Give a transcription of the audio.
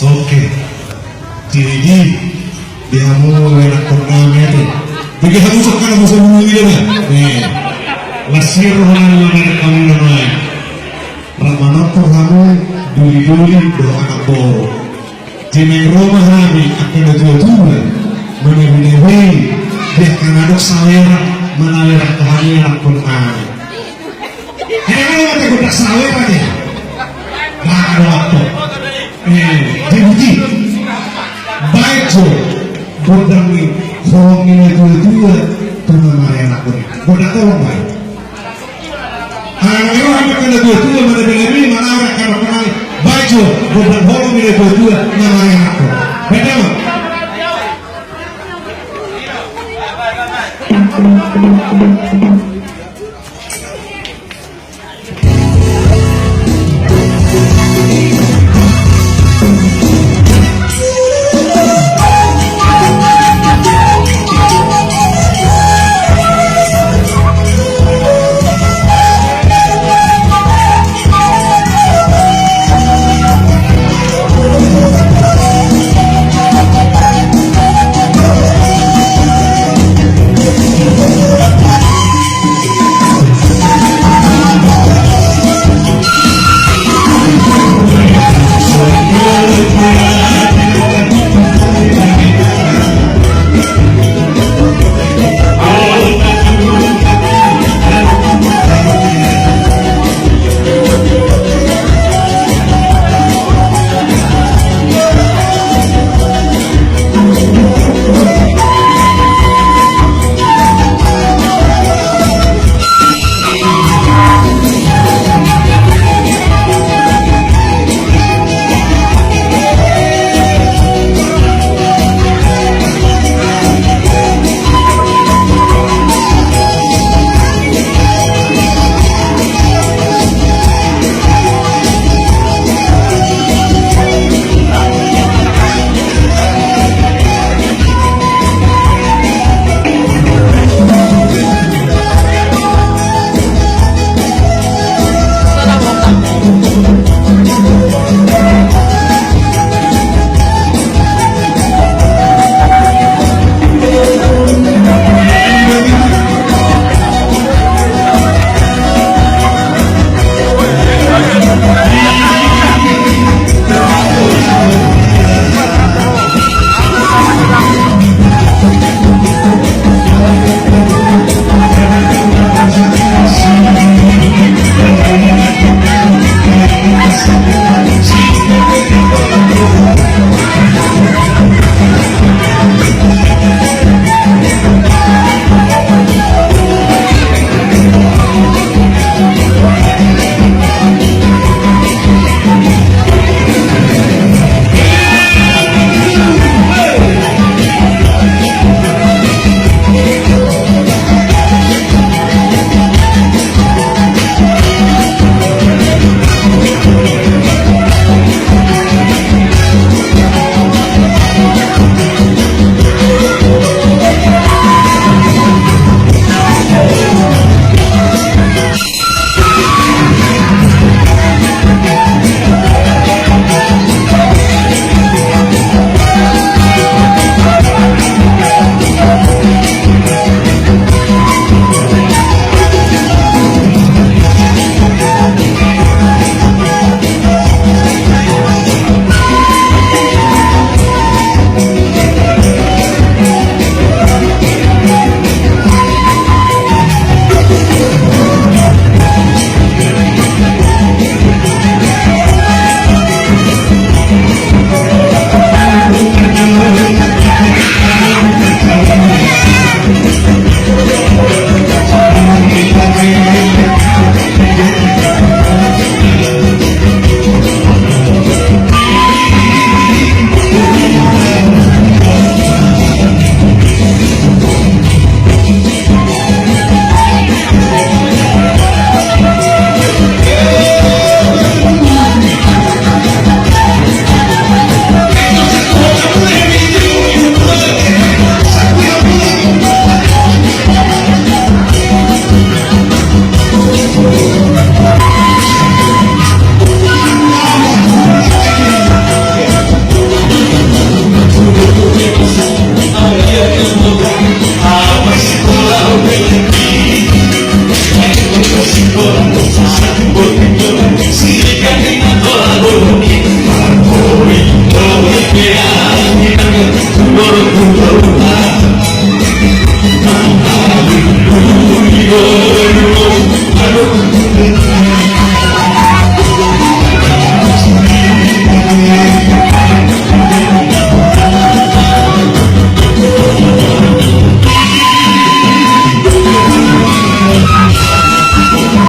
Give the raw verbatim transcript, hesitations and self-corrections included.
Oke. Jadi, di hamu anak pertama itu. Bagi hamu sokan, hamu sokan dulu gitu, Bang. Nih. Lasir rohana, anak kamu namanya. Rap manompor hamu, doli-doli, dohot anak boru. Di na ro ma hami angka na tua-tua, manabi-nabi, di angka na adong saweran, manaweran hami angka na tua-tua. Hei, mata gondang saweran ya. Nah, ada waktu. Eh, jadi, baik jo, gondang ni, holong ni na tua-tua, tu na marhaha anak boru. Gondang holong baik. Anggo ro angka na tua-tua, manabi-nabi, manaweran angka na tua-tua, baik jo, gondang holong ni na tua-tua, na marhaha anak boru. Baik, Bang.